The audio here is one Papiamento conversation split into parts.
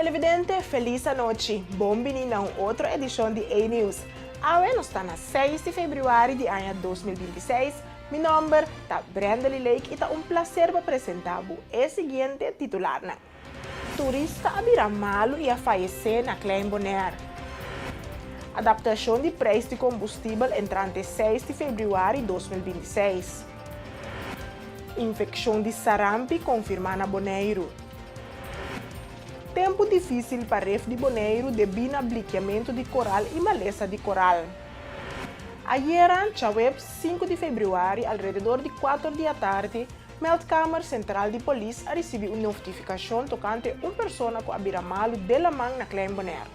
Televidente, felis anochi. Bon bini na un otro edishon di A-News. Awe nos ta na 6 di febrüari di aña 2026. Mi nòmber ta Brandely Lake i ta un plaser pa presentá bo e siguiente titularnan. Turista a bira malu i a fayesé na Klein Bonaire. Adaptashon di preis di kombustibel entrante 6 di febrüari 2026. Infekshon di sarampi konfirmá na Boneiru. Tempu difísil pa ref di Boneiru debí na blikiamentu di koral i malesa di koral. Ayera, djaweps 5 di febrüari, alrededor di 4 di atardi, Meldkamer Sentral di Polis a risibí un notifikashon tokante un persona ku a bira malu den laman na Klein Bonaire.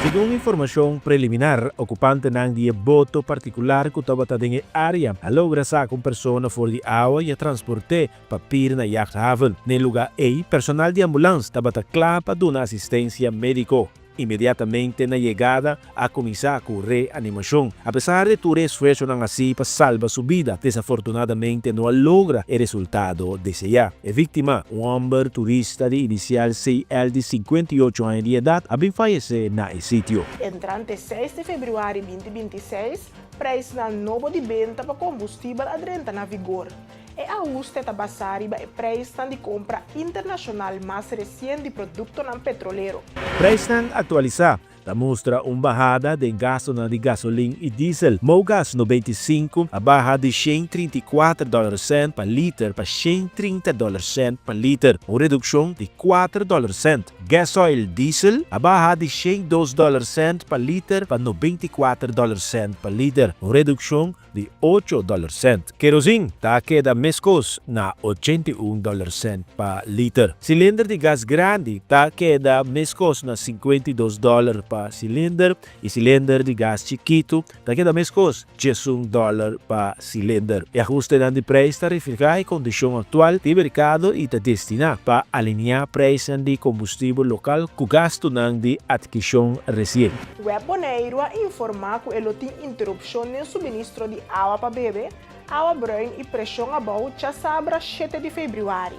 Segun informashon preliminar, okupantenan di e boto partikular ku tabata den e área a logra saka un persona for di awa i a transport'é pa pir na Jachthaven. Na e lugá ei, personal di ambulans tabata kla pa duna asistensia médiko. Inmediatamente na yegada a kuminsá ku reanimashon. Apesar di tur e esfuersonan hasí pa salba su bida, desafortunadamente no a logra e resultado deseá. E víktima, un hòmber turista di inisial CL di 58 aña di edat, a bin fayesé na e sitio. Entrante 6 di febrüari 2026, preisnan nobo di benta pa kombustibel a drenta na vigor. E ahuste ta basá riba e preisnan di kompra internashonal mas resien di produktonan petrolero. Preisnan aktualisá ta mustra un bahada den gastunan di gasolin i diesel. Mogas 95 a baha di 134 dollar cent pa liter pa 130 dollar cent pa liter, un redukshon di 4 dollar cent. Gasoil diesel a baha di 102 dollar cent pa liter pa 94 dollar cent pa liter, un redukshon di 8 dollar cent. Kerosene ta keda meskos na 81 dollar cent pa liter. Silinder di gas grandi ta keda meskos na 52 dollar pa silinder i silinder di gas chikitu ta keda meskos 11 dollar pa silinder. E ahustenan di preis ta reflehá e kondishon aktual di merkado i ta destiná pa aliniá preisnan di kombustibel lokal ku gastunan di atkishon resien. Web Boneiru a informá ku e lo tin interupshon den suministro di awa pa bebe, awa bruin i preshon abou djasabra 7 di febrüari.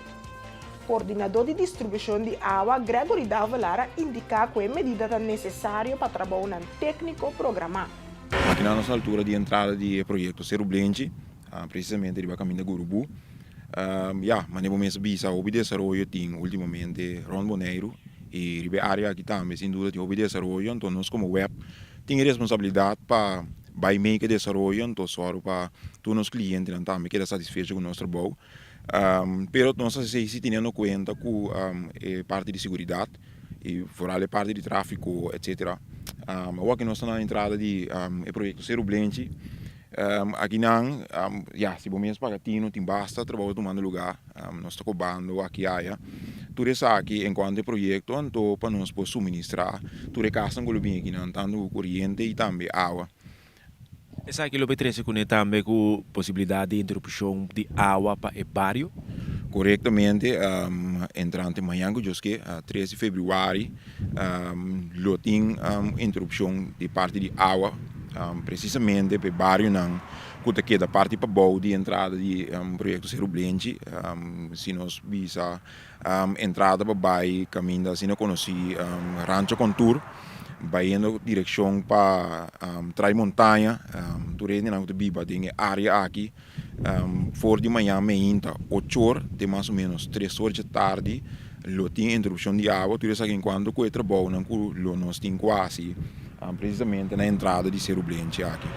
Koordinadó di distribushon di awa Gregory Davelaar a indiká ku e medida ta nesesario pa trabounan tékniko programá. Aki na nos altura di entrada di e proyekto Seru Blenchi, precisamente riba kaminda Gurubú. Ya, manera bo mes a bisa, hopi desaroyo tin ultimamente rond Boneiru i riba e area aki tambe sin duda tin hopi desaroyo, anto nos komo web tin e responsabilidat pa bai mei ku e desaroyo, anto sòru pa tur nos klientenan tambe keda satisfecho ku nos trabou. Pero nos a hasi esei teniendo kuenta ku e parti di seguridat i foral e parti di tráfiko etcetera. Awor ku nos ta na entrada di e proyekto Seru Blenchi, akinan ya si bo mes paga tinu tin basta trabou ta tumando lugá, nos ta kobando aki aya. Tur esaki en kuanto e proyekto anto pa nos por suministrá tur e kasnan ku lo bini akinan tantu ku koriente i tambe awa. Esaki lo por trese kuné tambe ku posibilidat di interupshon di awa pa e bario? Korektamente, entrante mañan ku Dios ke, 3 di febrüari, lo tin interupshon di parti di awa, presisamente pa e barionan ku ta keda parti pabou di entrada di proyekto Seru Blenchi. Si nos bisa entrada pa bai kaminda asina konosí Rancho Contour, bayendo direkshon pa Trai Montaña, tur hendenan ku ta biba den e área aki for di mañan meinta 8 or te mas o menos 3 or dje tardi lo tin interupshon di awa. Tur esaki enkuanto ku e trabounan ku lo nos tin ku hasi presisamente na entrada di Seru Blenchi aki.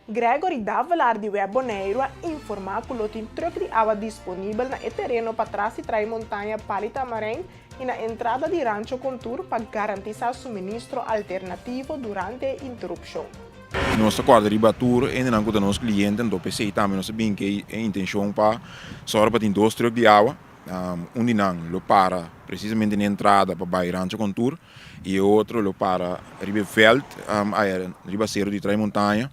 Gregory Davelaar di Web Boneiru a informá ku lo tin trùk di awa disponibel na e tereno patras di Trai Montaña Pali Tamarijn i na entrada di Rancho Contour pa garantisá suministro alternativo durante e interupshon. Nos ta kòrda riba tur hendenan ku ta nos kliente, anto p'esei tambe nos a bin ku e intenshon pa sòru pa tin dos trùk di awa. Un di nan lo para presisamente na e entrada pa bai Rancho Contour i e otro lo para riba e vèlt aya riba seru di Trai Montaña,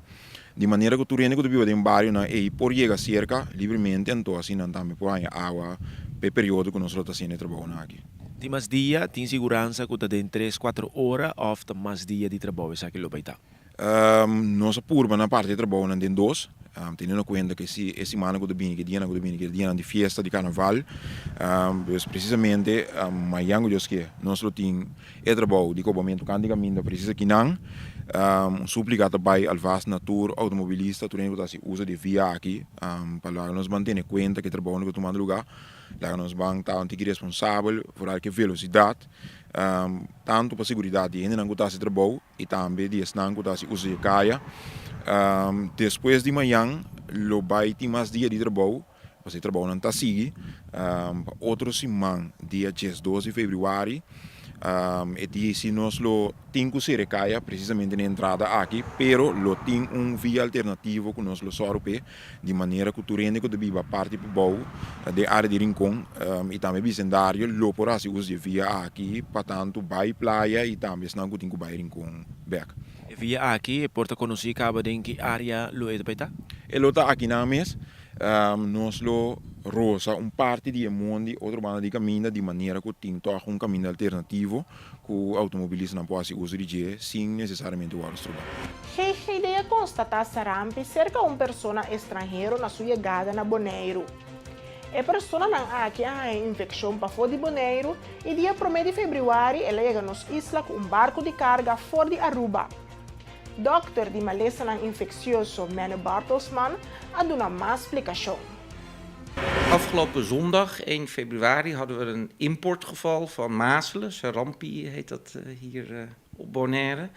di manera ku tur hende ku ta biba den barionan ei por yega serka libremente, anto asina nan tambe por haña awa pa e periodo ku nos lo ta hasiendo e trabounan aki. Tin mas dia, tin siguransa ku ta den tres, kuater ora òf ta mas dia di trabou esaki lo bai ta? Nos a purba na parti e trabounan den dos, teniendo kuenta ku e simana ku ta bini, ku e dianan ku ta bini, ku e dianan di fiesta di karnaval. Dus presisamente mañan ku Dios ke nos lo tin e trabou di kobamentu kant di kaminda presis akinan. Un suplika ta bai alvast na tur outomobilista, tur hende ku ta hasi uso di e via aki, pa laga nos ban tene kuenta ku e trabounan ku ta tumando lugá. Laga nos ban ta un tiki responsabel, foral ku e velosidat, tantu pa seguridat di e hendenan ku ta hasi trabou i tambe di esnan ku ta hasi uso di e kaya. Despues di mañan lo bai tin mas dia di trabou, pasobra e trabounan ta sigui pa otro siman, dia diesdos di febrüari. E dia si nos lo tin ku sera e kaya presisamente na e entrada aki, pero lo tin un via alternativo ku nos lo sòru p'e. Di manera ku tur hende ku ta biba parti pabou den área di Rincon i tambe bisendario lo por hasi uso di e via aki pa tantu bai playa i tambe esnan ku tin ku bai Rincon bèk. E via aki e por ta konosí kaba den ki área lo e ta bai ta? E lo ta akinan mes. Nos lo rosa un parti di e mondi otro banda di kaminda di manera ku tin tòg un kaminda alternativo ku outomobilistanan por hasi uso di dje sin nesesariamente wòrdu strobá. GGD a konstatá sarampi serka un persona estranhero na su yegada na Boneiru. E personanan aki a haña infekshon pafó di Boneiru i dia promé di febrüari el a yega nos isla ku un barku di karga for di Aruba. Dòkter di malesanan infeksioso Menno Bartelsman a duna mas splikashon. Afgelopen zondag, 1 februari, hadden we een importgeval van mazelen. Sarampi heet dat eh, hier eh, op Bonaire.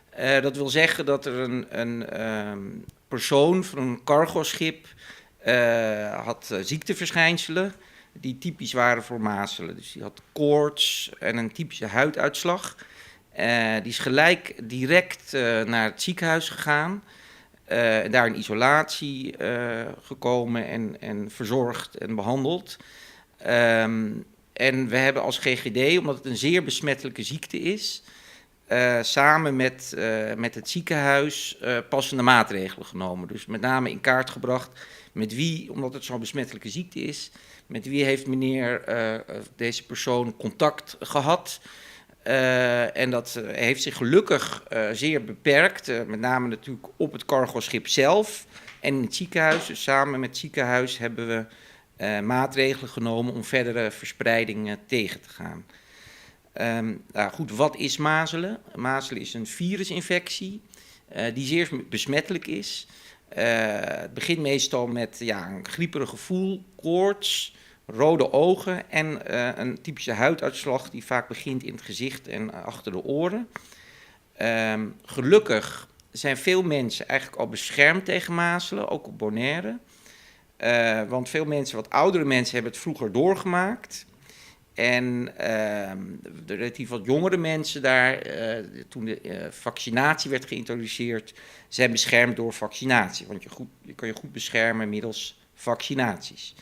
Eh, dat wil zeggen dat er een, een ehm, persoon van een cargoschip had ziekteverschijnselen die typisch waren voor mazelen. Dus die had koorts en een typische huiduitslag. die is gelijk direct naar het ziekenhuis gegaan. Uh, daar in isolatie uh, gekomen en, en verzorgd en behandeld. Um, en we hebben als GGD, omdat het een zeer besmettelijke ziekte is, uh, samen met, met het ziekenhuis passende maatregelen genomen. Dus met name in kaart gebracht met wie, omdat het zo'n besmettelijke ziekte is, met wie heeft meneer deze persoon contact gehad. Uh, en dat heeft zich gelukkig uh, zeer beperkt, uh, met name natuurlijk op het cargoschip zelf en in het ziekenhuis. Dus samen met het ziekenhuis hebben we maatregelen genomen om verdere verspreiding tegen te gaan. Um, nou goed, wat is mazelen? Mazelen is een virusinfectie die zeer besmettelijk is. het begint meestal met ja, een grieperig gevoel, koorts, rode ogen en uh, een typische huiduitslag die vaak begint in het gezicht en achter de oren. Um, gelukkig zijn veel mensen eigenlijk al beschermd tegen mazelen, ook op Bonaire. Uh, want veel mensen, wat oudere mensen, hebben het vroeger doorgemaakt. En uh, de relatief wat jongere mensen daar, uh, toen de vaccinatie werd geïntroduceerd, zijn beschermd door vaccinatie. Want je, goed, je kan je goed beschermen middels vaccinaties.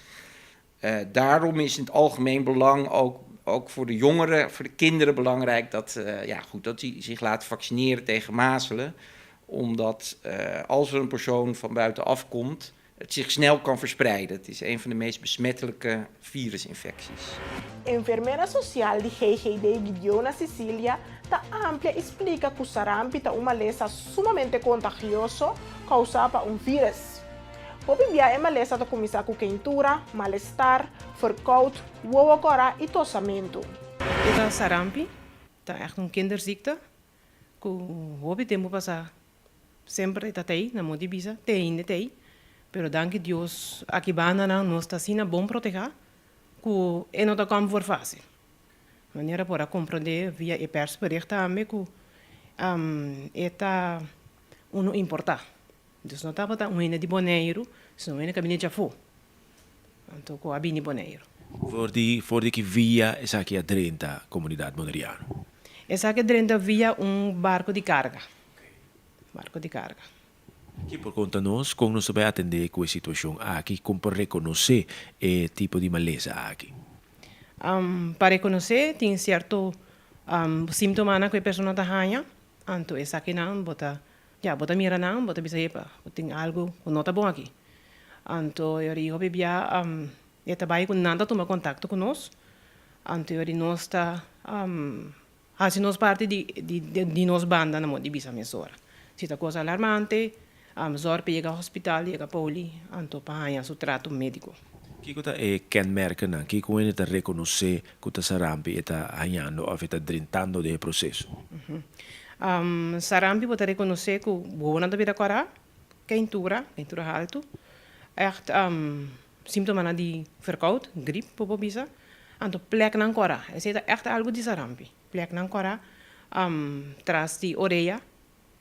Uh, daarom is in het algemeen belang ook, ook voor de jongeren, voor de kinderen belangrijk dat, uh, ja, goed, dat die zich laten vaccineren tegen mazelen. Omdat uh, als er een persoon van buitenaf komt, het zich snel kan verspreiden. Het is een van de meest besmettelijke virusinfecties. Enfermera sosial di GGD Gideona Cecilia ta amplia i splika ku sarampi ta un malesa sumamente kontagioso kousá pa un vírùs. Hopi bia e malesa ta kuminsá ku keintura, malestar, verkoud, wowo kòrá i tosamentu. E ta sarampi, ta ègt un kinderziekte ku hopi tempu pasá semper e ta tei, na modo di bisa, te ainda tei, pero danki Dios aki bandanan nos ta asina bon protehá ku e no ta kòm for fásil. Manera por a komprondé via e persbericht tambe ku e ta unu importá. Dus no tabata un hende di Boneiru, sino un hende ku a bini djafó. Anto ku a bini Boneiru. For di for di ki via esaki a drenta komunidat boneriano? Esaki a drenta via un barko di karga. Barko di karga. Ki por konta nos kon nos ta bai atendé ku e situashon aki? Kon por rekonosé e tipo di malesa aki? Pa rekonosé tin sierto símtomanan ku e persona ta haña. Anto esakinan bo ta Ya, bo ta mira nan, bo ta bisa, Epa, bo tin algu ku no ta bon aki. Anto e ora i hopi bia e ta bai ku nan ta tuma kontakto ku nos. Anto e ora i nos ta hasi nos parti di di nos banda na modo di bisa mesora. Si ta kos alarmante, zòrg pa yega hospital, yega poli, anto pa haña su trato médiko. Kiko ta e kenmerkennan? Kiko hende ta rekonosé ku ta sarampi e ta hañando òf e ta drentando den e proseso? Sarampi bo ta rekonosé ku wowonan ta bira kòrá, keintura, keintura haltu, ègt símptomanan di verkoud, grip bo por bisa, anto plèknan kòrá. Esei ta ègt algu di sarampi, plèknan kòrá tras di orea.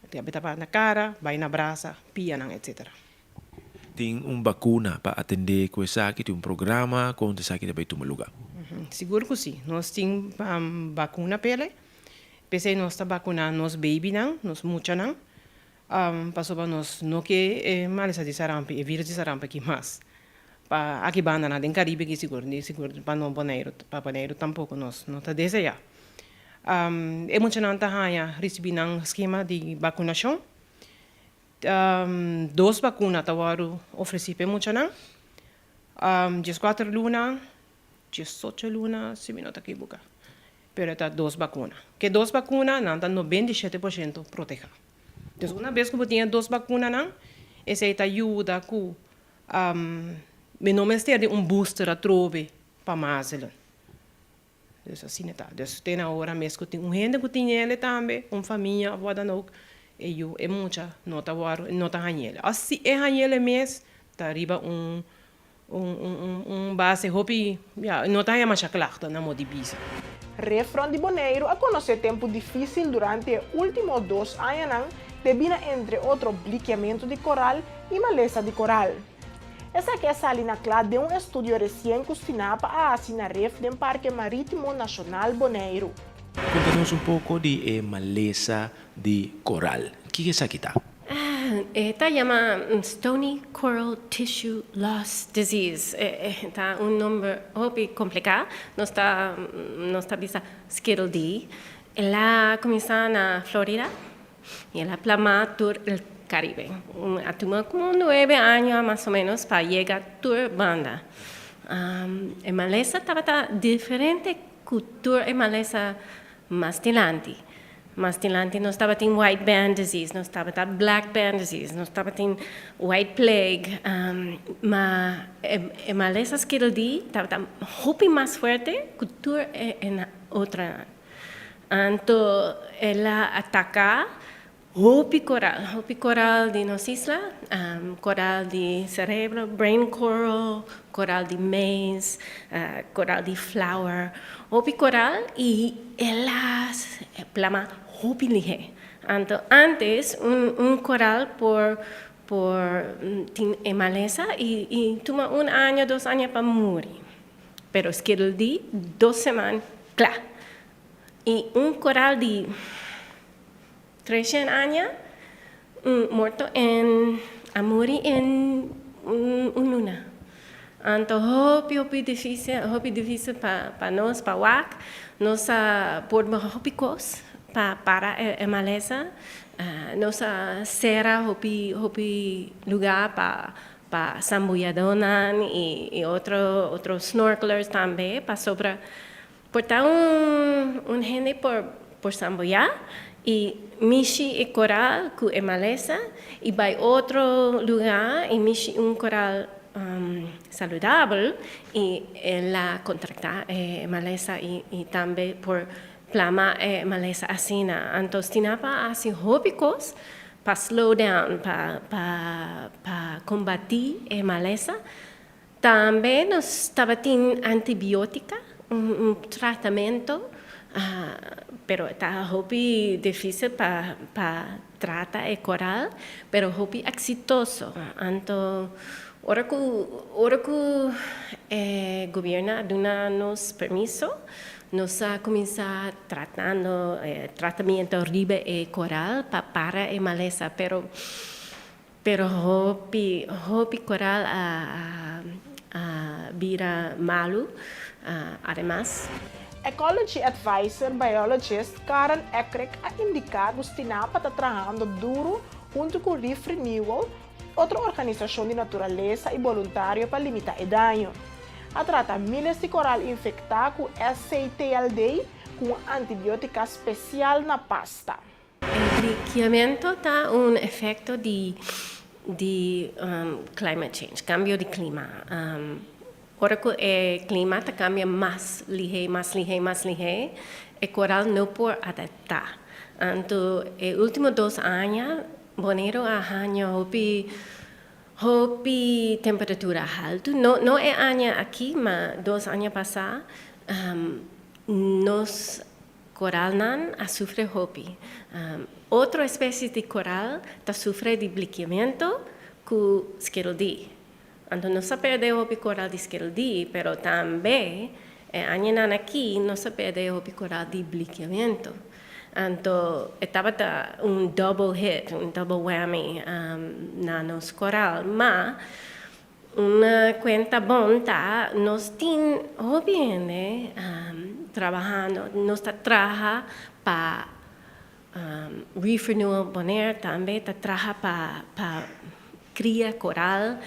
Te a tapa na kara, bai na brasa, pianan etc. Tin un bakuna pa atendé ku esaki? Tin un programa kon esaki ta bai tuma lugá? Sigur ku si. Nos tin bakuna p'ele. P'esei nos ta bakuná nos babynan, nos muchanan, pasobra nos no ke e malesa di sarampi, e virus di sarampi aki mas. Pa aki bandanan den Karibe aki sigur, di sigur pa no Boneiru, pa Boneiru tampoko nos no ta deseá. E muchanan ta haña risibí nan skema di bakunashon. Dos bakuna ta wòrdu ofresí pa e muchanan, dieskuater luna, diesocho luna si mi no ta kibuká, pero e ta dos bakuna. Ku e dos bakuna nan ta 97% protehá. Dus una bes ku bo tin e dos bakunanan, esei ta yuda ku mi no mester di un booster atrobe pa mazelen. Dus asina ta. Dus te na ora mes ku tin un hende ku tin ele tambe, un famia of wat dan ook, e yu, e mucha no ta wòrdu, no ta haña ele. Òf si e haña ele mes, ta riba un un un un base hopi, ya, no ta haña masha klachten na modo di bisa. Refront di Boneiru a konosé tempu difísil durante e último dos añanan debí na entre otro blikiamentu di koral i malesa di koral. Esaki a sali na kla den un estudio resien ku Stinapa a hasi na ref den Parke Marítimo Nashonal Boneiru. Konta nos un poko di e malesa di koral. Kiko esaki ta? E ta yama Stony Coral Tissue Loss Disease. E ta un nomber hopi kompliká. Nos ta nos ta bisa Skittle D. El a kuminsá na Florida i el a plamá tur el Caribe. A tuma komo nuebe aña mas o ménos pa yega tur banda. E malesa tabata diferente ku tur e malesa mas dilanti. Mas dilanti nos tabatin white band disease, nos tabata black band disease, nos tabatin white plague, ma e malesa Skittle D tabata hopi mas fuerte ku tur e otronan. Anto el a ataka hopi koral, hopi koral di nos isla, koral di cerebro, brain coral, koral di maze, koral di flower, hopi koral i el a plama hopi lihé. Anto antes un un koral por por tin e malesa i i tuma un aña dos aña pa muri, pero Skittle di dos seman kla i un koral di Treshen aña morto en a muri en un luna. Anto hopi hopi dificil hopi dificil pa pa nos pa wak. Nos a purba hopi cos pa para e malesa. Nos a cera hopi hopi lugar pa pa sambuyadónan y otro otro snorkelers tambe pasobra Por ta un un hende por por sambuyá i mishi e koral ku e malesa i bai otro lugá i mishi un koral saludabel i el a kontraktá e malesa i i tambe por plama e malesa asina. Anto Stinapa a hasi hopi kos pa slow down pa pa pa kombatí e malesa. Tambe nos tabatin antibiotica, un tratamento, pero ta hopi dificil pa pa trata e coral, pero hopi exitoso. Anto ora cu ora cu e gobierno a duna nos permiso, nos a cuminsa tratando e tratamiento riba e coral pa para e malesa, pero Pero hopi, hopi koral a a bira malu ademas. Ecology Advisor Biologist Karen Eckrick a indiká ku Stinapa ta trahando duru huntu ku Reef Renewal, otro organisashon di naturalesa i boluntario pa limitá e daño. A trata míles di koral infektá ku SCTLD ku un antibiótika spesial na pasta. E Blikiamentu ta un efekto di di climate change, kambio di klima. Ora ku e klima ta kambia mas lihé, mas lihé, mas lihé, e koral no por adaptá. Anto e último dos aña Boneiru a haña hopi hopi temperatura haltu. No no e aña aki, ma dos aña pasá nos koralnan a sufri hopi. Otro especies di koral ta sufri di blikiamentu ku skereldí. Anto nos a perde hopi koral di skereldí, pero tambe e añanan aki nos a perde hopi koral di blikiamentu. Anto e tabata un double hit, un double whammy na nos koral. Ma un kuenta bon ta nos tin hopi hende trabahando, nos ta traha pa Reef Renewal Bonaire tambe ta traha pa pa kria koral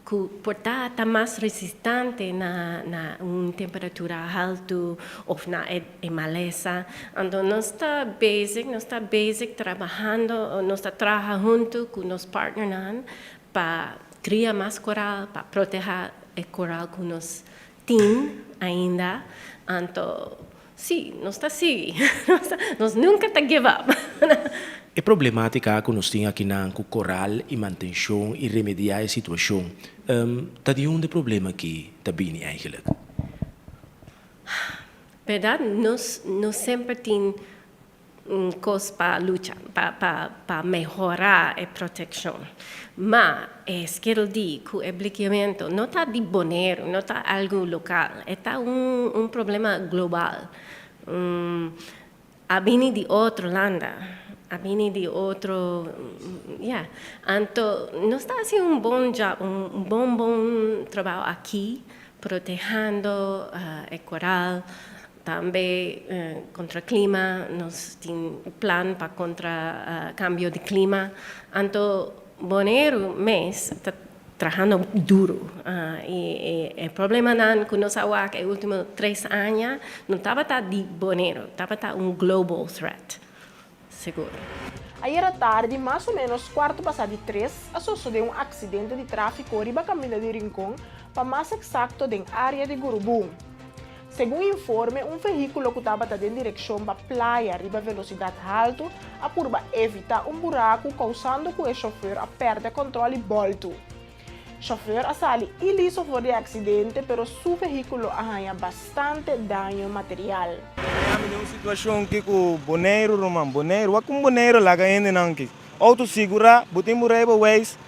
ku por ta ta mas resistante na na un temperatura haltu òf na e e malesa. Anto nos ta bezig, nos ta bezig trabahando, nos ta traha huntu ku nos partnernan pa kria mas koral, pa protehá e koral ku nos tin ainda. Anto Sí, nos ta sigui. Nos nunca ta give up. E problematica cu nos tin akinan cu coral y mantencion y remedia e situacion, ta di unda e problema aki ta bini eigenlijk? Berdad, nos no semper tin cos pa lucha, pa pa pa mehora e proteccion. Ma e skerel di cu e blikiamento no ta di Boneiru, no ta algo local, e ta un un problema global. A bini di otro landa, a bini di otro, ya. Anto nos ta haci un bon job, un bon bon trabao aki protehando e coral. Tambe kontra klima, nos tin plan pa kontra kambio di klima. Anto Boneiru mes ta trahando duru i e problemanan ku nos a wak e ultimo tres aña no tabata di Boneiru, tabata un global threat, sigur. Ayera tardi, mas o ménos kuarto pasá di tres, a sosodé un aksidente di tráfiko riba kaminda di Rincon, pa mas eksakto den área di Gurubú. Segun informe, un vehíkulo ku tabata den direkshon pa playa riba velosidat haltu a purba evitá un buraku kousando ku e shofèr a pèrdè kòntròl i bòltu. Shofèr a sali iliso for di e aksidente pero su vehíkulo a haña bastante daño material. Miami den un situashon ki ku Boneiru ruman, Boneiru, wak kon Boneiru laga hendenan ki outo sigurá, bo tin bo rijbewijs,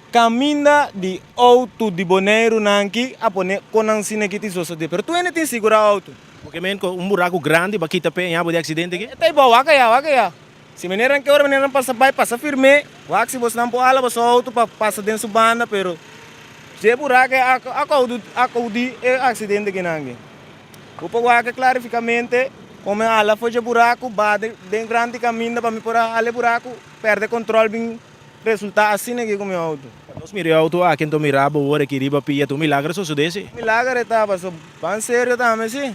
Kaminda di outo di Boneiru nan ki a pone kon nan sina ki tin sosode pero tur hende tin sigura outo. Porque men ku un buraku grandi pa kita pe ña bo di aksidente ki. E ta ibou wak aya wak aya si meneran ke ora meneran pasa bai pasa firme wak si bosnan por hala boso outo pa pasa den su banda pero si e buraku a a koudi e aksidente ki nan ki bo por wak klarifikamente kon mi a hala for dje buraku ba den grandi kaminda pa mi por a hala e buraku perde kontrol bin Resulta asina aki ku mi auto. Nos mira e auto aki anto mira bo ora aki riba pia ta un milager sosode si. Milager e taba so ban serio tambe si.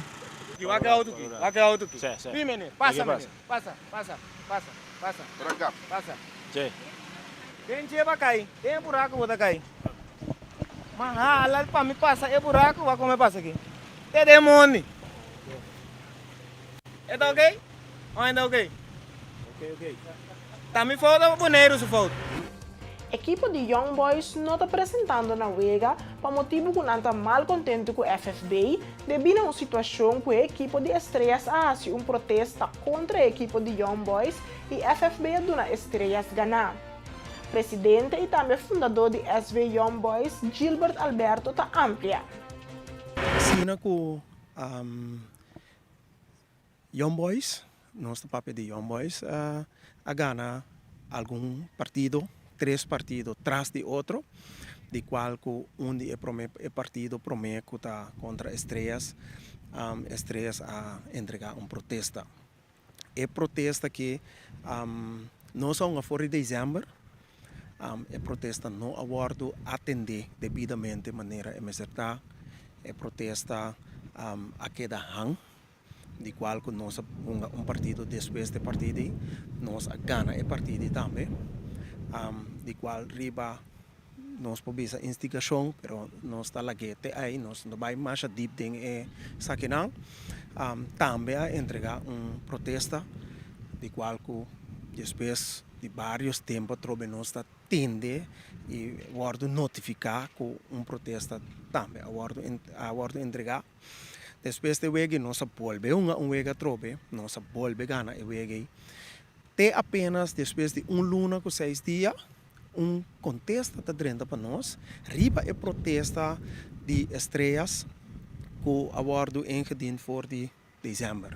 Ki wak e auto ki wak e auto ki bin meneer pasa meneer pasa pasa pasa pasa pasa den dje ba kai den e buraku bo ta kai ma hala pa mi pasa e buraku wak como e pasa aki te den mondi e ta ok o e ta ok. Ta mi fout of Boneiru su fout? Ekipo di Young Boys no ta presentando na wega pa motibu ku nan ta mal kontentu ku FFB debí na un situashon ku e ekipo di Estrellas a hasi un protesta kontra e ekipo di Young Boys i FFB a duna Estrellas ganá. Presidente i tambe fundadó di SV Young Boys, Gilbert Alberto ta amplia. Asina ku Young Boys, nos ta papia di Young Boys, a gana algun partido, tres partido tras di otro, di cual cu un di e prome e partido prome cu ta contra Estrellas, Estrellas a entrega un protesta. E protesta aki nos a hunga for di december, e protesta no a wordo atende debidamente manera e mester ta, e protesta a keda hang. di kual ku nos a hunga un partido despues di e partido ei, nos a gana e partido ei tambe, di kual riba nos por bisa instigashon, pero nos ta lag'é te ei, nos no bai masha dip den e esakinan. Tambe a entregá un protesta di kual ku despues di barios tempu atrobe nos ta tende i wòrdu notifiká ku un protesta tambe a wòrdu a wòrdu entregá. Despues di e wega ei nos a bolbe hunga un wega atrobe, nos a bolbe gana e wega ei. Te apenas despues di un luna ku seis dia un kontesta ta drenta pa nos riba e protesta di Estrellas ku a wòrdu ingediend for di December.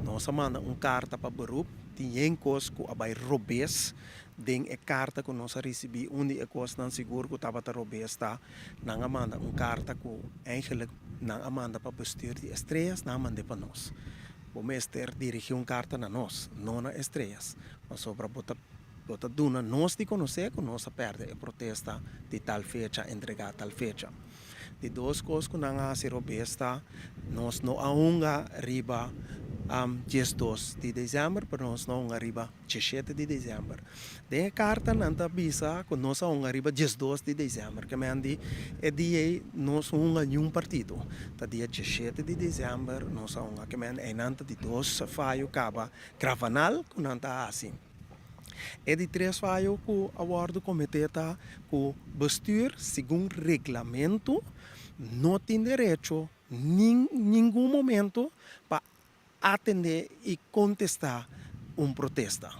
Nos a manda un karta pa beroep tin yen kos ku a bai robes den e karta ku nos a risibí. Un di e kosnan sigur ku tabata robes ta nan a manda un karta ku eigenlik nan a manda pa bestuur di Estrellas, nan a mand'é pa nos. Bo mester dirigí un karta na nos, no na Estrellas, pasobra bo ta bo ta duna nos di konosé ku nos a pèrdè e protesta di tal fecha, entregá tal fecha. Di dos kos ku nan a hasi robes ta, nos no a hunga riba 12 di desèmber, pero nos no a hunga riba 17 di desèmber. Den e karta nan ta bisa ku nos a hunga riba 12 di desèmber, ke men di e dia ei nos no hunga niun partido. Ta dia 17 di desèmber nos a hunga, ke men einan ta di dos fayo kaba gravanal ku nan ta hasi. E di tres fayo ku a wòrdu kometé ta ku bestuur segun reglamentu no tin derecho nin ningun momento pa atendé i kontestá un protesta.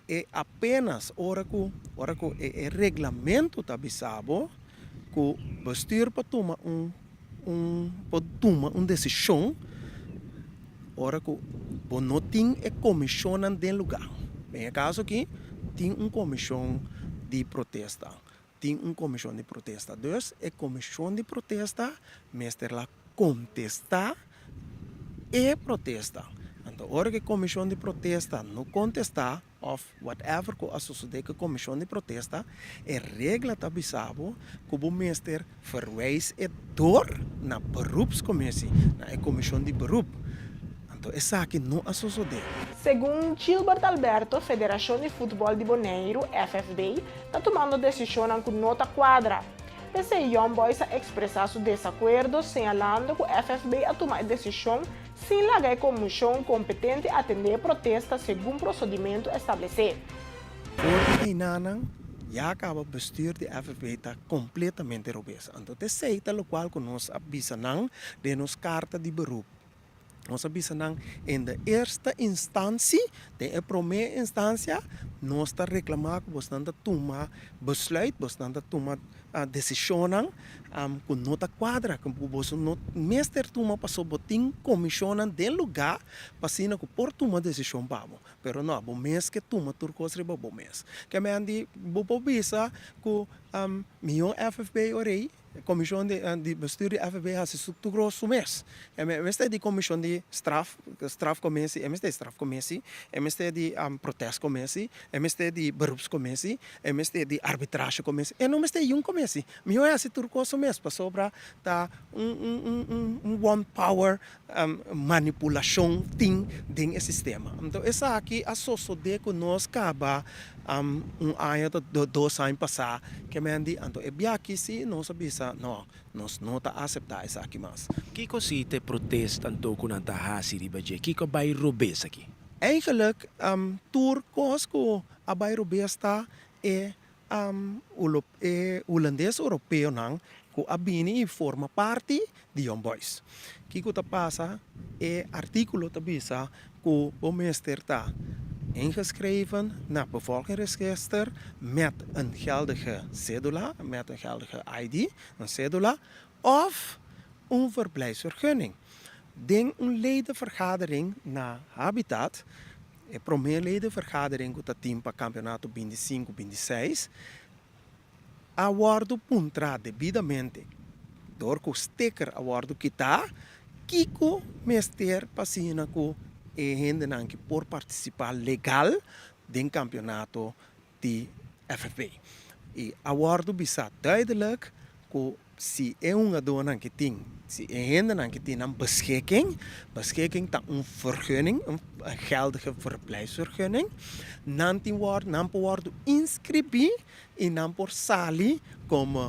E apenas ora ku ora ku e reglamentu ta bisa bo ku bestuur por tuma un un por tuma un desishon ora ku bo no tin e komishonnan den lugá. Den e kaso aki tin un komishon di protesta, tin un komishon di protesta. Dus e komishon di protesta mester la kontestá e protesta. Anto ora ku e komishon di protesta no kontestá òf whatever ku a sosodé ku e komishon di protesta, e regla ta bisa bo ku bo mester verwijs e dor na beroepscommissie, na e komishon di beroep. Anto esaki no a sosodé. Segun Gilbert Alberto, Federashon di Futbòl di Boneiru, FFB, ta tumando desishonnan ku no ta kuadra. P'esei Young Boys a ekspresá su desakuerdo señalando ku FFB a tuma e desishon sin laga e komishon kompetente atendé e protesta segun prosodimentu establesé. For di einanan ya kaba bestuur di FFB ta kompletamente robes. Anto t'esei ta lokual ku nos a bisa nan den nos karta di beroep. Nos a bisa nan in de eerste instantie, den e promé instansia, nos ta reklamá ku bosnan ta tuma besluit, bosnan ta tuma desishonnan ku no ta kuadra, ku boso no mester tuma pasobra bo tin komishonnan den lugá pa asina ku por tuma desishon pa bo. Pero no, bo mes ke tuma tur kos riba bo mes. Ke men di bo por bisa ku mihó FFB ora ei. E komishon di bestuur di FB hasi su tur kos su mes. E mester di komishon di straf, strafcommissie, e mester di strafcommissie, e mester di protestcommissie, e mester di beroepscommissie, e mester di arbitragecommissie, e no mester di un commissie. Mihó e hasi tur kos su mes pasobra ta un un one power manipulashon tin den e sistema. Anto esaki a sosodé ku nos kaba un aña ta dos aña pasá ke men di anto e biaha si nos a bisa no, nos no ta aseptá esaki mas. Kiko si ta e protesta anto ku nan ta hasi riba dje? Kiko a bai robes aki? Eigenlijk tur kos ku a bai robes ta e E hulandes europeonan ku a bini i forma parti di Young Boys. Kiko ta pasa? E artíkulo ta bisa ku bo mester ta ingeschreven na bevolkingsregister met een geldige cédula, met een geldige ID, een cédula, òf un verblijfsvergunning. Den un ledenvergadering na Habitat E promé ledenvergadering ku ta tin pa kampionato 25, 26 a wòrdu puntrá debidamente dor ku sticker a wòrdu kitá kiko mester pa asina ku e hendenan ki por partisipá legal den kampionato di FFB. I a wòrdu bisá duidelijk. Ku si e hungadónan ke tin, si e hendenan ke tin nan beschikking, beschikking ta un vergunning, un geldige verblijfsvergunning, nan tin wòrdu, nan por wòrdu inskribí i nan por sali komo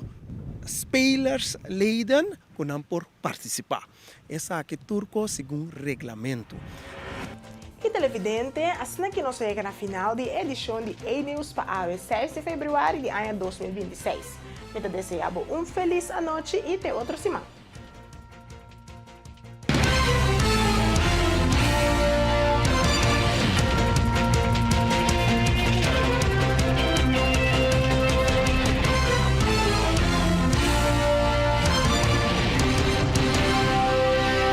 spelersleden ku nan por partisipá. Esaki tur kos segun reglamentu. I televidente, asina ki nos a yega na final di e edishon di E-Nieuws pa awe seis di februari di aña 2026. Mi ta desea bo un felis anochi i te otro siman.